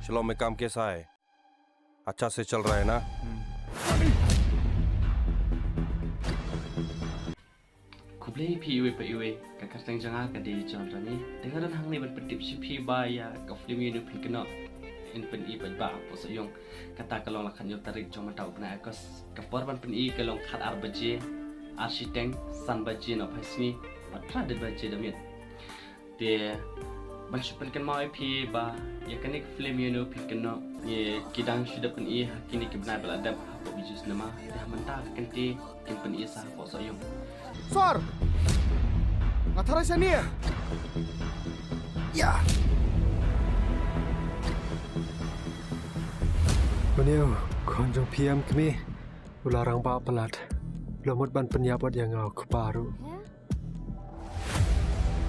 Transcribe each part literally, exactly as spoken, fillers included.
चलो, मैं काम कैसा है? अच्छा से चल रहा है ना? Khublei phi iwei pa iwei, ka kyrteng jong nga ka dei John Rani. Te nga don hangne ban pyntip sha phi ba ïa ka film Ïano Phin Kynnoh yn pyni paidbah hapoh Sohiong. Kata ka long la khathynñiew tarik jong mynta u bnai August. Ka por ban pyni ka long khatar baje, ar shiteng, san baje nohphai sngi, bad phra baje da miet. Te ban shu pynkynmaw ïa phi ba ïa kane ka film Ïano Phin Kynnoh ngi ki dang shu da pyni ha kine ki bnai ba la dep hapoh Bijou Cinema. Te ha mynta ka kynti kin pyni sa hapoh Sohiong. Sor! Nga tharai shane. Ïa. Une u khun jong phi em kmie, u la rangbah palat. U la mut ban pynïap wat ïa nga u kpa ruh.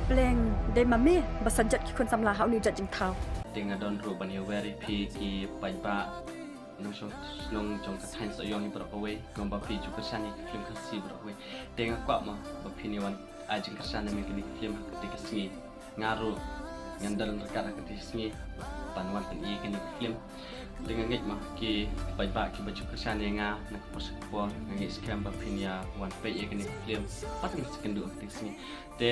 Pleng, dei ma me ba sa jot ki khun samla ha une u jait jingthaw. Te nga don ruh ban ïawer ïa phi ki paidbah nongshong shnong jong ka thaiñ Sohiong hi baroh kawei, kumba phi ju kyrshan ïa ki film Khasi baroh kawei. Te nga kwah mo ba phin ïa wan ai jingkyrshan ïa kane ka film ha kane ka sngi. Nga ruh ngan don ryngkat ha kane ka sngi ban wan pyni kane ka film. Te nga ngeit ma ki paidbah kiba ju kyrshan ïa nga na ka por sha ka por, nga ngeit skhem ba phin ïa wan peit ïa kane ka film. Pat ngan sa kynduh ha kane ka sngi. Te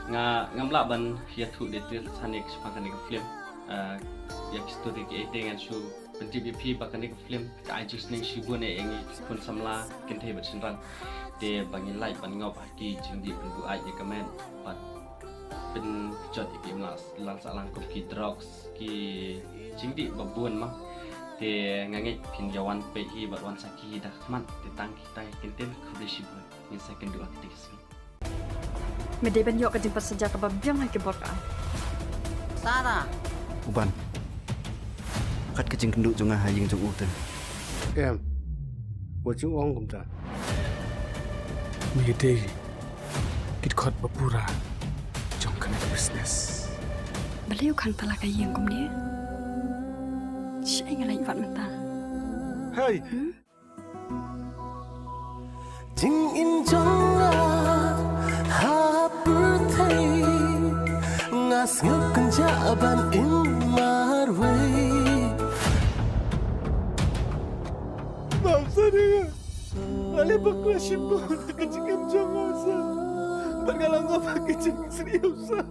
nga ngam lah ban ïathuh detail shane shaphang kane ka film. Ah, ïa ki story kiei te ngan shu pyntip ïa phi ba kane ka film ka ai jingsneng shibun ïa ngi ki khun samla kynthei bad shynrang. Te ba ngin lait ban ngop ha ki jingdih pynbuaid ïa ka met bad pynjot ïa ki imlang sahlang kum ki drugs, ki jingdih ba bun ma. Te nga ngeit phin ïa wan peit hi bad wan sakhi hi da khmat, te tang kita hi kyntien, khublei shibun. Ngin sa ïakynduh ha kti ka sngi. Me dei ban ïoh ka jingpynshitom kaba biang ha ki bor ka ai. Sara. U Ban. Kat ka jingkynduh jong nga ha ïing jong u te. Em. Wat ju ong kumta. Me dei ki dkhot ba pura jong kane ka business. Balei u khang tala ka ïing kumne? Shaei nga leit wad mynta. Hei. Hmm? Jingim jong nga ha pyrthei, nga sngewkynjah ban im marwei. Maaf sani nga. Nga leh bakla shibun ha ka jingim jong nga sir. Bad nga la ngop ha ka jingsniew sir.